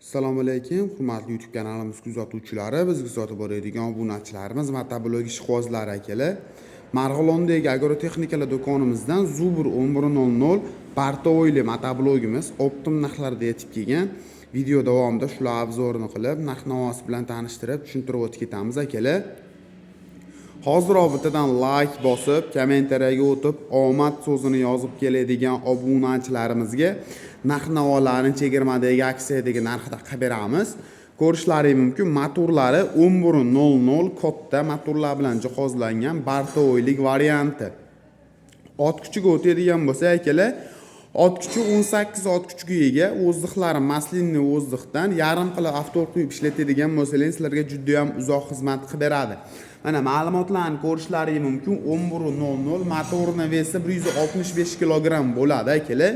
Assalomu alaykum, hurmatli YouTube kanalimiz kuzatuvchilari, biz kuzatib boradigan obunachilarimiz, motoblog ishqibozlari, akalar. Marg'ilondagi agrotexnikalar do'konimizdan Zubr 1100 бортовой li motoblogimiz оптом narxlarda yetib kelgan. Video davomida shular обзор ini qilib, narx-navosi bilan tanishtirib, tushuntirib o'tib ketamiz, akalar. Hoziroq bittadan like bosib, kommentariyaga o'tib, omad so'zini yozib keladigan obunachilarimizga narx-navolarni chegirmadagi aksiyadagi narxida qilib beramiz. Ko'rishlaring mumkin, motorlari 1100 katta motorlar bilan jihozlangan бортовой lik varianti. Ot kuchiga o'tadigan bo'lsa, akalar, ot kuchi 18 ot kuchiga ega, воздух lari масляный воздух dan, yarim qilib avto quyib ishlatadigan bo'lsangiz, sizlarga juda ham uzoq xizmat qilib beradi. Mana, ma'lumotlarni ko'rishlaring mumkin. 1100 motorni вес i 165 kilogramm bo'ladi, akalar.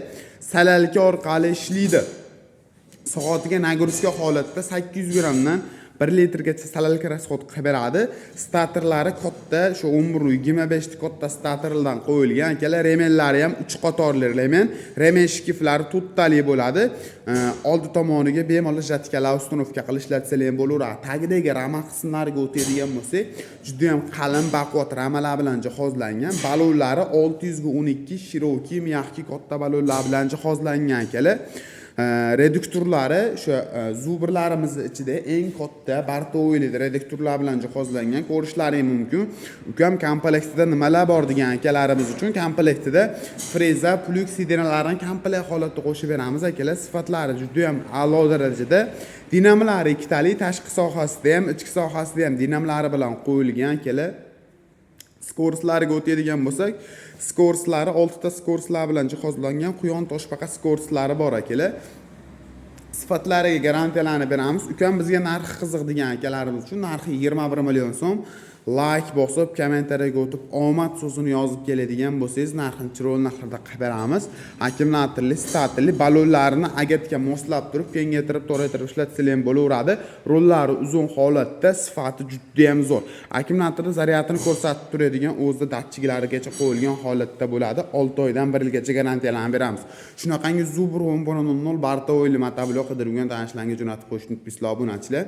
Солярка orqali ishlaydi. Soatiga нагрузка holatda 800 grammdan 1 litrgacha солярка расход qilib beradi. Statorlari katta, shu 11 25 katta statorlardan qo'yilgan, akalar. Ремень lari ham 3 qatorli ремень, ремень shkiflari to'rttali bo'ladi. Oldi tomoniga bemalol жатка lar установка qilib ishlatsalar ham bo'laveradi. Tagidagi rama qismlariga o'tadigan bo'lsak, juda ham qalin, baquvvat ramalar bilan jihozlangan. Balonlari 600 ga 12 широкий, мягкий katta balonlar bilan jihozlangan, akalar. Reduktorlari o'sha zubrlarimizni ichida eng katta бортовой li reduktorlar bilan jihozlangan, ko'rishlaring mumkin. Ukam, komplektida nimalar bor degan akalarimiz uchun komplektida freza, плуг, сиденья larni komplekt holatda qo'shib beramiz, akalar. Sifatlari juda ham a'lo darajada. Dinamlari ikkitali, tashqi sohasida ham, ichki sohasida ham dinamlari bilan qo'yilgan, akalar. Скорость lariga o'tadigan bo'lsak, скорость lari oltita скорость lar bilan jihozlangan, quyon toshbaqa скорость lari bor, akalar. Sifatlariga garantiyalarni beramiz. Ukam, bizga narxi qiziq degan akalarimiz uchun narxi 21 million so'm. Like bosib, kommentariyaga o'tib, omad so'zini yozib keladigan bo'lsangiz, narxini chiroyli narxlarda qilib beramiz. Akkumulyatorli, statorli, balonlarini agatga moslab turib, kengaytirib, toraytirib ishlatsalar ham bo'laveradi. Rollari uzun holatda, sifati judayam zo'r. Akkumulyatorni zaryadini ko'rsatib turadigan o'zida datchiklarigacha qo'yilgan holatda bo'ladi. 6 oydan 1 yilgacha garantiyalarni beramiz. Shunaqangi Zubr 11.00 бортовой li motoblok qidirgan tanishlarga jo'natib qo'yishni unutmaysizlar, obunachilar.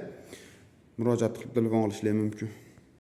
Murojaat qilib telefon olishlari mumkin.